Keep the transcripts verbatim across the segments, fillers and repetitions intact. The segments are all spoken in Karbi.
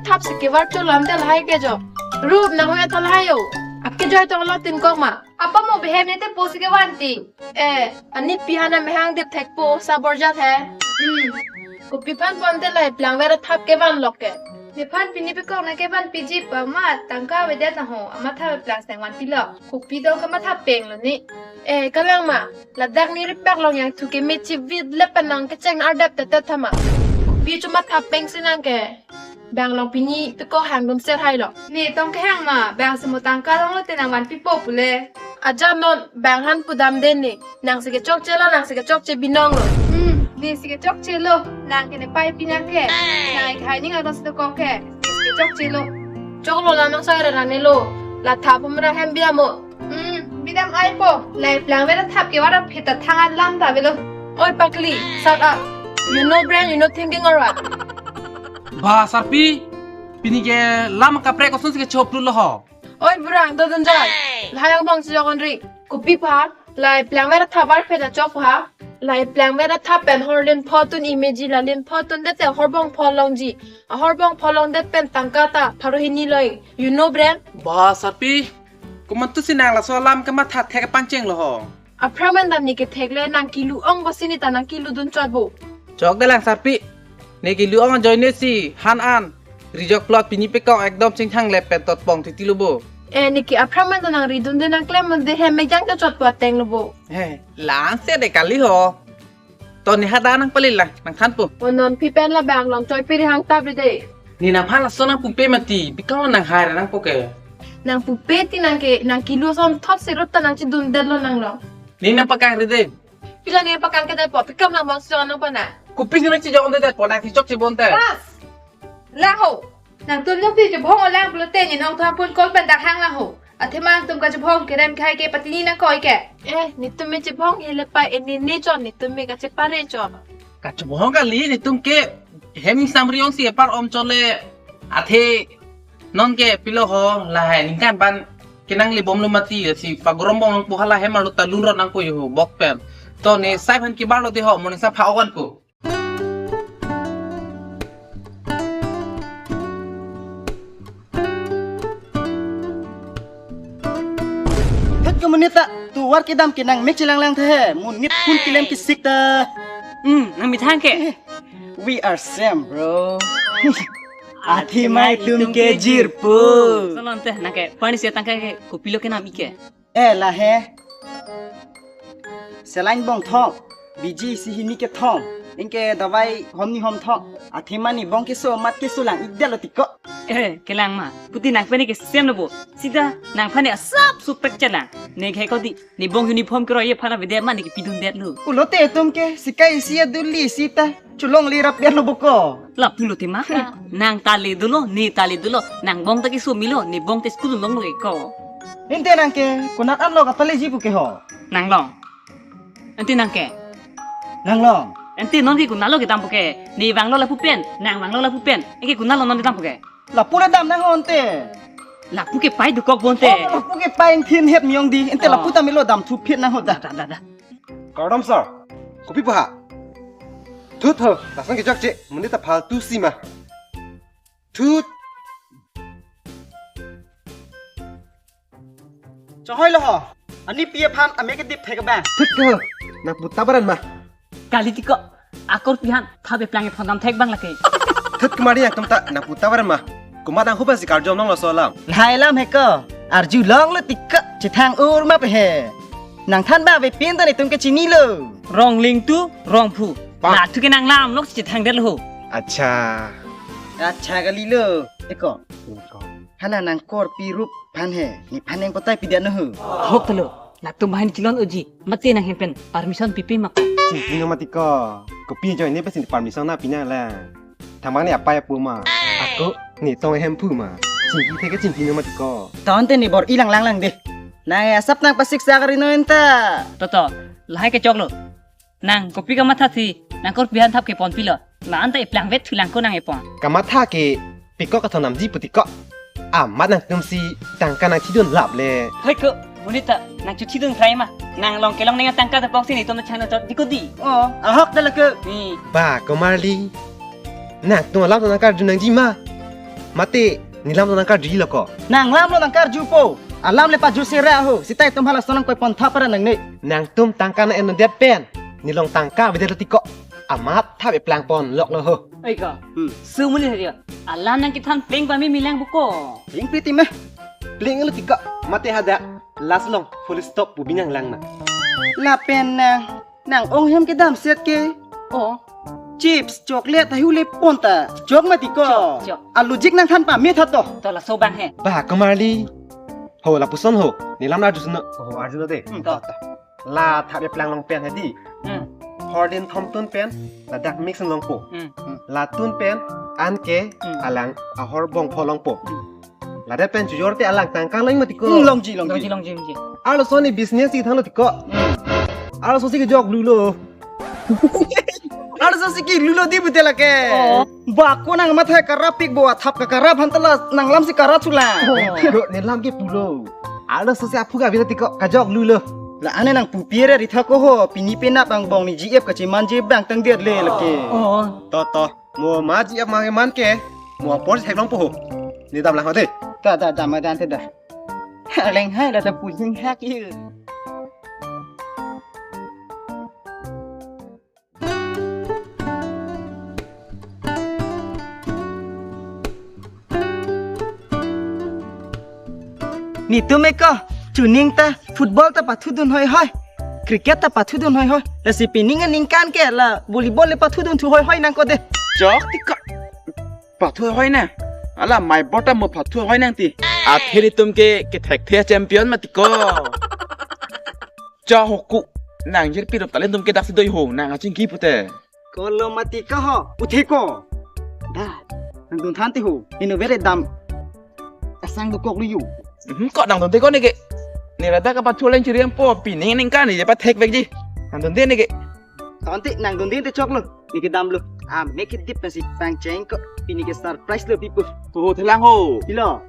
Thap si kevar cho lam te lahai ke jo. Rup nang hoi ta lahai yo. Ake joi tong lo tin kok ma. Apa mo behem ne te po si kevan ting. Eh, ani pi hana mehang dip thekpo sabor jat he. Hmm. Kopi phan pon te lahai plang vera thap kevan lok ke. Nephan pini pekok na kevan piji pa ma tangka avedet na ho. Ama thap plang seng van pilok. Kopi dong kama thap peng lo ni. Eh, kalang ma. Ladak ni ripak long yang thu ke me chivit le panang kecheng ardap tetet thama. Kopi chuma thap peng si nang ke. Bang long pini pekok hang dum ser hai lo. Ne tong kehang ma, bang si mo tangka long lo te nang van pipo pule. Aja non bang han pudam den ne. Nang si kechokche lo, nang si kechokche binong lo. Hmm, ne si kechokche lo, nang ke ne pai pinang ke. Nang ik hai ning ados to kok ke. Ne si kechokche lo. Chok lo la nang sai ra ne lo. La thap pum ra hem bia mo. Hmm, bidam ai po. Lahai plang vera thap kevar aphi ta thang alam ta velo. Oi pakli, shut up. You no brain, you no thinking or what? Ba sarpi, pini ke lam kaprek koson si kechop lo ho. Oi burang, do dun jai. Lahai ang bang si jokon ri. Kopi phan, lahai plang vera thap var phe ta chok pha. Lahai plang vera thap pen hor lin pho tun imeji la lin pho tun det te hor bong pho long ji. A hor bong pho long det pen tangka ta pharo hini loi. You no brain? Ba sarpi, komantu si nang laso alam kematha thek pangcheng lo ho. Aphrang men dam ni kethek le nang kilu ong bo si ne ta nang kilu dun chot bo. Chok de lang sarpi. Ne kilu ong ajoine si han an. Rijok plot pini pekok ekdom chingthang le pen tot pong titi lo bo. Eh, ne ke aphrang men dam nang ridun de nang klem de hem mejang chot chot po ateng lo bo. He, lang se de kali ho. To ne hada nang pali lang, nang than po. O non pi pen la bang long choi piri hang tap de. Ne nang phan laso nang pupe mati, bikang nang hai ra nang po ke. Nang pupe ti nang ke, nang kilu son thot serut ta nang chidun det lo nang lo. Ne nang pakang re de. Pila ne pakang ke det po, pikam nang bang song nang pana. Kopi ne nang chijong de det po, nang chijok chibon te. Pas. Lang ho. Nangtum nung ti chubhong olang pulote ne nong thang pun kol pen dak hang lang ho. Athema nangtum kachubhong kerem khai ke patini nang koi ke. Eh, netum me chubhong hele pa, eh, ne ne chon, netum me kachepare chon. Kachubhong kali netum ke hem samri ong si epar om chole. Athe non ke pilo ho lahai ningkan ban kenang le bom lo mati si pagrom bom nang po hala hem arlo ta lunron nang ko yo bok pen. To ne sai phan kibar lo de ho, mo ne sa pha ogan ko. Thet ke monit ta, tovar kedam ke nang mek chelang lang the, monit phone kelem kesik ta. Hmm, nang methang ke? We are same, bro. Athema itum ke jirpo. Solon te, nang ke, pani si tangka ke, kopilo kenam ike. Eh, lahai. Saline bong thom. Biji isi hini kethom. Anke dawai hom ni hom thom. Athema ne bong keso mat keso lang ik det lo tiko. Eh, kelang ma. Puti nang phan ke same lo bo. Sita nang phan asap sup pek chelang. Ne khai ko di. Ne bong uniform keroi aphan avedet ma ne kepidun det lo. Pulote itum ke sikai isi aduli sita. Cholong le rap biar lo boko. Lapu lo tema. Nang ta le dolo, ne ta le dolo. Nang bong ta keso melo, ne bong ta school long lo eko. Ante nang ke, konat an lo ka pale ji pu ke ho. Nang long. Ante nang ke. Nang long. Ante non ke konat lo kedam pu ke. Ne vang lo lapu pen, nang vang lo lapu pen. Anke konat lo non kedam pu ke. Lapu le dam nang ho ante. Lapu ke pai dukok bo ante. Oh, lapu ke pai thin het miyong di. Ante Oh. lapu ta melo dam thu phit nang ho da. Da, da, da. Kardom sir, kopi paha? Thut ho, lason kechokche, monit ta phaltu si ma. Thut. Chehoi lo ho, ani pi aphan ame kedip thek abang. Thut ho, nang puta baran ma. Kali tiko, akorpi han, thabe plang ephon dam thek bang lake. Thut kumari atum ta, nang puta baran ma. Komat anghup si karjom long laso alam. Lahai alam he ko. Arjulong lo tiko chethang ur ma pe he. Nang than ba ve pin ta netum ke chinilo. Rong ling tu, rong phu. Pa. Na thu ke nang lam lok chethang det lo ho. Acha. Acha kali lo. Eko. Eko. Hala nang korpi rup phan he. Nephan neng potai pidian ho. Ahok telo. Latum bahan chilon uji. Mate nang hem pen permission pipi mak. Chingki no mati ko. Kopi ajoine pe si permission nang pina lang. Thamang ne apai apo ma. Ako ne tong hem phu ma. Chingki thek ke chingki no mati ko. Ton te ne bor-i lang lang lang de. Nang asap nang pasik sa kari no anta. Toto, lahai kechok lo. Nang kopi kamatha si, nang korpi han thap kepon pilo. La anta eplang vet thu lang ko nang epon. Kamatha ke piko kathon namji pu tiko. Amat nangtum si tangka nang chidun lap le. Hoi ko, monit ta, nang chu chidun krai ma. Nang long kelong neng tangka ta pok si netum chang na chot di ko di. Oh, ahok da la ko. Ni. Ba, komarli. Nangtum alam nang karjun nangji ma. Mati, nelam lo nangkarjulo ko. Nanglam lo nangkarjupo. Alam le pajut sera ho. Seta itum hala sonang koi pontha para nangne. Nangtum tangka na eno det pen, nelong tangka avedet lo tiko. Amat thap eplang ponlok lo ho. Oi ko. Hmm. Sumuli haria. Alam nangkethan pleng pame milang buko. Pleng piti meh. Pleng lo tiko. Mati hadak. Last long full stop pu binang lang na. Lapen na nang ong hem kedam set ke. Oh. Chips, chocolate, hayu le ponta. Chok mati ko. Chok, chok. Alu jik nangthan pame tha to. To laso bang he. Ba kamarli. Ho lapuson ho. Nelam arjuno. Ho arjuno de. Hmm, to. La thap eplang long pen hedi. Hmm. Hordin thom tun pen ladak mix longpo. Hmm. Latun pen anke Hmm. alang ahor bong pho longpo. Hmm. Ladak pen chujor te alang tangka lang mati ko. Hmm, longji, longji. Longji, longji, longji. Arloso ne business si thang lo tiko. Hmm. Arloso si kejok lulo. Arloso si ke lulo di betul ke. Oh. Ba ko nang matha karapik bo athap kakarap han tala nanglam si karat sula. Oh. Lo nelam ke pulo. Arloso si aphu ka bila tiko kajok lulo. La ane nang pupi re ritha ko ho, pini penap angbong ne G F kachemanje bang tang der le lake. Oh. To to. Mo ma G F mang man ke. Mo apor si theklongpo ho. Ne dam lang ho de. Da da da ma dan te da. Leng hai la da puling hak ye. Netum eko, chuning ta football ta pathudun hoi hoi, cricket ta pathudun hoi hoi. Lasi pining aningkan ke la volleyball le pathudun thu hoi hoi nang ko de. Chok tiko. Pathu hoi na. Ala mai bota mo pathu hoi nang ti. Athe netum ke kethekthe champion mati ko. Cha hoku. Nang jirpi rop talen tum ke daksi doi ho. Nang achingki pute. Kolo mati ka ho. Uthe ko. Da. Nangdun than ti ho. Inu bere dam. Asang dukok lu yu. Mhm, kok nangdun te ko ne ke. Ne ladak kapathu leng chiriam po. Pining ningkan ne je pathek vekji. Nangdun te ne ke. Tonti nangdun te chok lo. Ne kedam lo. Ah, make it deep nasi pangcheng ko. Pini ke surprise lo pipu. Ho thelang ho. Pilo.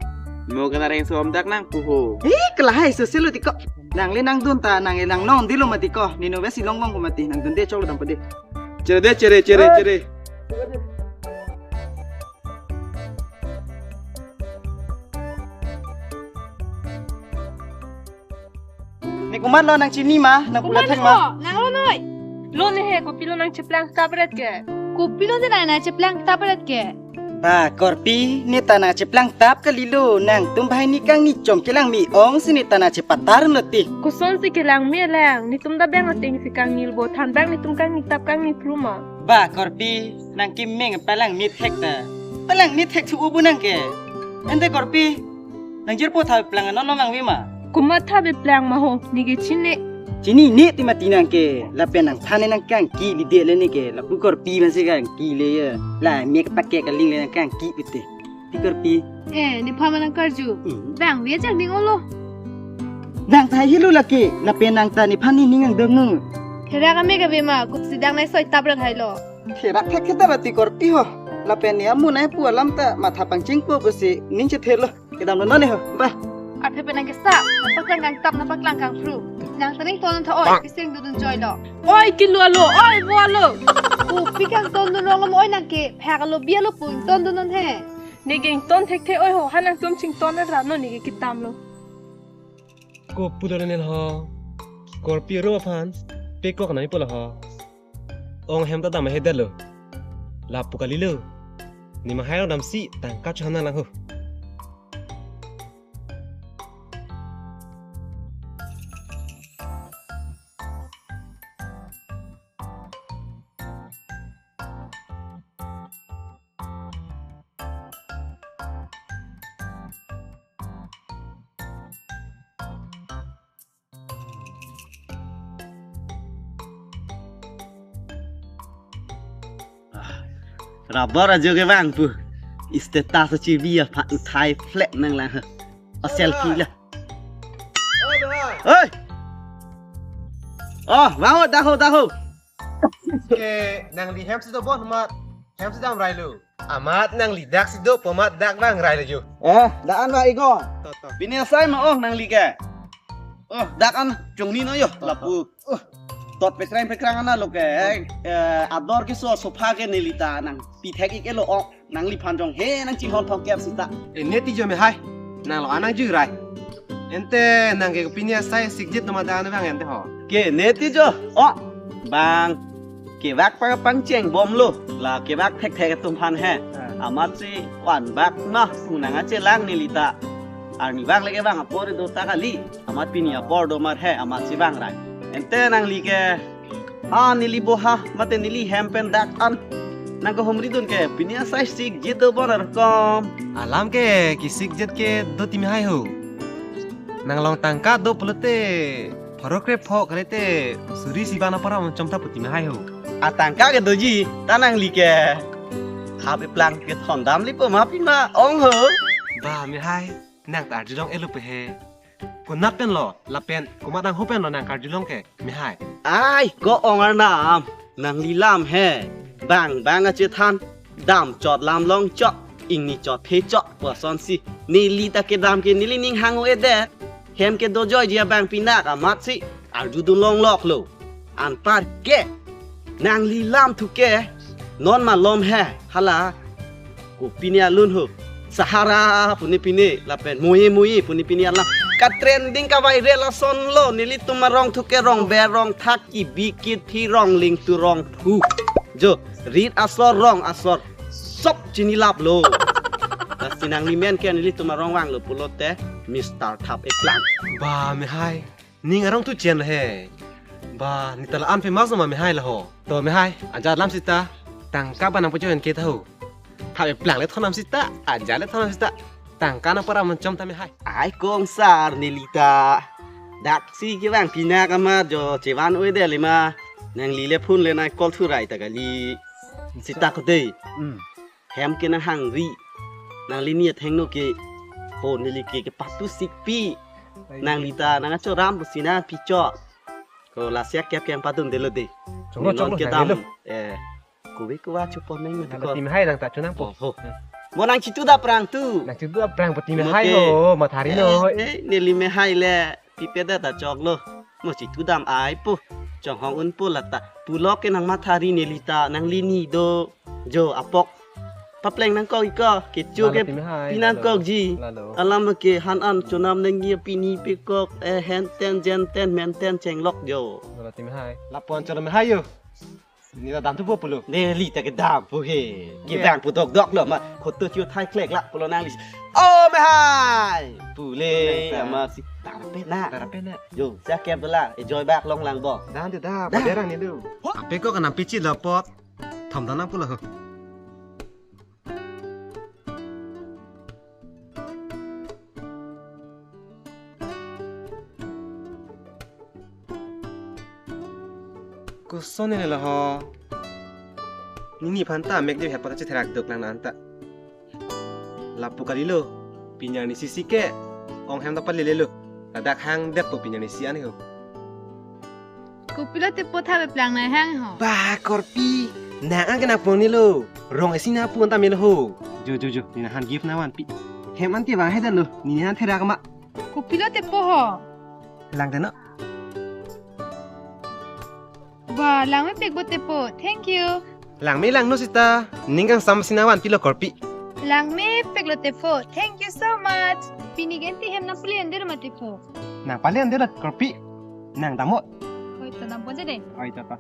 Mo kana reng som dak nang pu ho. Eh, kelahai sese lo tiko. Nang le nangdun ta, nang le nang nong di lo mati ko. Nino besi long bong ko mati. Nangdun te chok lo dam pade. Chere de, chere, chere, chere. Ne komat lo nang chini ma, nang pula thek ma. Nang lo noi. Lo ne he, kopilo nang cheplang tap ret ke. Kopilo ne nang cheplang tap ret ke. Ba, korpi, ne ta nang cheplang tap kalilo, nangtum bhai ni kangni chom kelang mi ong si ne ta nang chepatar lo ti. Koson si kelang mi lang, netum da bang ateng si kangni lo bo than bang netum kangni tap kangni pluma. Ba, korpi, nang kimeng palang mi thek ta. Palang mi thek thu ubu nang ke. Ente korpi, nang jirpo tha plang non long angve ma. Komat tha plang ma ho, ne ke chini. Chini ne ti mati nang ke, lapen nang thane nang kangki lide le ne ke, lapu korpi ma si kangki le ya. La mek pakke kaling le nang kangki pite. Ti korpi. Eh, ne pha ma nang karju. Hmm. Bang ve chang ding olo. Nang thai hilu lake, lapen nang ta ne phan ni ning ang dong nu. Thera kame kave ma, kup sidang nai soi tap rak hai lo. Therak thek thek ta bati korpi ho. Lapen ne amu nai pu alam ta matha pangcheng po pusi ning chethe lo. Kedam lo non ne ho. Ba. Aphe penang kesa, napaklang kangtap, napaklang kangphru. Nang tering ton tha oi, kiseng dudun joy lo. Oi, kilu alo, oi, vo alo. Kopi kangton dun long lo oi nang ke, phak alo bi alo pu ington dun non he. Ne ke ington thekthe oi ho, ha nangtum chington ra no ne ke kedam lo. Ko pu do ne ho. Korpi ro aphan, pekok nai po lo ho. Ong hem ta dam he det lo. Lapu kalilo. Ne ma hai damsi tangka chehana lang ho. Rabar ajo ke bang pu. Status achi bi aphan uthai flat nang lang ha. O selfie la. Oi. Oh, bang ho, dak ho, dak ho. Ke nangli hem si dobon amat hem si dam rai lo. Amat nangli dak si do pu amat dak bang rai lo jo. Eh, daan ba igo. To, to. Pini asai ma ong nangli ke. Oh, dak an chongni no yo, lapu. Oh. Tot pekrang pekrang ana lo ke, eh, ador keso sofa ke neli ta nangpithek-ik-et lo, o, nangliphan jong he nangchinghon thongkep sita. E ne ti jo mehai, nang lo anang jurai. Ante nang ke pini asai sikjit nama dan bang ante ho. Ke ne ti jo, o, bang. Kevak pa pangchengbom lo, la kevak thekthe atum aphan he. Ah. Amatsi vanbak ma, pu nangkachelang neli ta. Arnivak le kevang apor do ta kali. Amat pini apor do mar he, amatsi vangrai. Ante nangli ke, ah, neli boha, mate neli hem pen dak an nangkehumridun ke, pini asai sikjit do bon arkom. Alam ke, kesikjit ke do ti mehai ho. Nang along tangka do pulote, pharo krepho kalite, suri siban apor amonchom ta pu ti mehai ho. Atangka ke doji, ta nangli ke thap eplang kethondam lipo ma pima ong ho. Ba mehai, nang ta arjulong-et lo pe he. Konat pen lo, lapen komat angho pen lo nang karjulong ke, mehai. Ai, ko-ong arnam, nangli lam he. Bang bang achethan, dam chot lam long chot, ingni chot phe chot, pu asonsi. Neli ta kedam ke neli ning hang-o-edet. Hem ke dojoiji abang pinak amatsi arjudun longlok lo. Anpar ke, nangli lam thu ke, non malom he, hala. Ko pini alun ho. Sahara puni pini, lapen Muye Muye puni pini alam. Ka trending ka viral ason lo, nelitum arong thu ke rong ber rong thak, kibi kithi, rong ling tu rong thu. Jo, rit asor rong asor sop chinilap lo. Lasi nangli men ke nelitum arong vanglo pulote Mister Thap Eplang. Ba mehai. Ning arong thu chen he. Ba, ne ta la-an famous ma mehai la ho. To mehai, ajat lam sita. Tangka ba nang pacho en ke ta ho. Thap eplang le thonam sita, ajat le thonam sita. Tangka nang apor amonchom ta mehai. Ai kongsar neli ta. Daksi kevang pinak amat jo chevan-o-edet le ma. Nangli le phone le nang call thurai ta kali. Sita ko dei. Hmm. Hem ke nang hangri. Nangli ni athengno ke. Ho neli ke kepatu sikpi. Ai. Nangli ta nang achoram pusi nangpichok. Ko lasi akep keng padun det lo dei. Choklo, neli choklo, kedam. Nangli lo. Eh. Kubi kuwa chupon nang. Nang ko ti mehai nang ta chonangpo. Oh, ho. Hmm. Mo nang chitu dam aphrang tu. Nang chitu dam aphrang pu ti mehai ho, mathari no. Eh, eh, neli mehai le. Pipe da ta choklo. Mo chitu dam ai pu. Chonghong un pu lata. Pulo ke nang mathari neli ta nangli ni do. Jo apok. Papleng nangkok-ik ko. Kecho ke pi nangkokji. Lalo ti mehai, lalo. Lalo. Alam ke han an chonam nangji pini pekok. Eh, henten jenten menten chenglok jo. Lalo ti mehai. Lapu-an cholo mehai yo. Ne ta dam thupo pulo. Neli ta kedam pu he. Ye. Kedam pu dokdok lo ma. Khoto chu thai klek la pulo nangli. O mehai. Pule. Nang ta. Amatsi tara pe na. Tara pe na. Jo, sa kem pula. Enjoy bak longlang bo. Dam de dam. Dam. Paderang ne do. Apekok kanam pichi lo apot. Thom danang pulo ho. Koson ne lo ho. Nini aphan ta mek de hepa ta chetherak duk lang nan ta. Lapu kalilo. Pini arnisi si ke. Ong hem ta palele lo. Ladak hangdetpo pini arnisi ani ho. Kopilo tepo thap eplang nang hang ho. Ba korpi. Nang an ke nangpon ni lo. Rong isi nangpon ta melo ho. Jo jo jo. Nini aphan gift nangvanpi. Hem an ti vang he dan lo. Nini aphan therak ma. Kopilo tepo ho. Lang deno. Ba, langmepik bo tepo. Thank you. Langme langno sita. Ning kangsam si nangvanpilo korpi. Langmepik lo tepo. Thank you so much. Pini ke ante hem nangpale-un det ma tepo. Nangpale-un det lo korpi. Nang dam-o. Oi, to dampon je dei. Oi, to, to.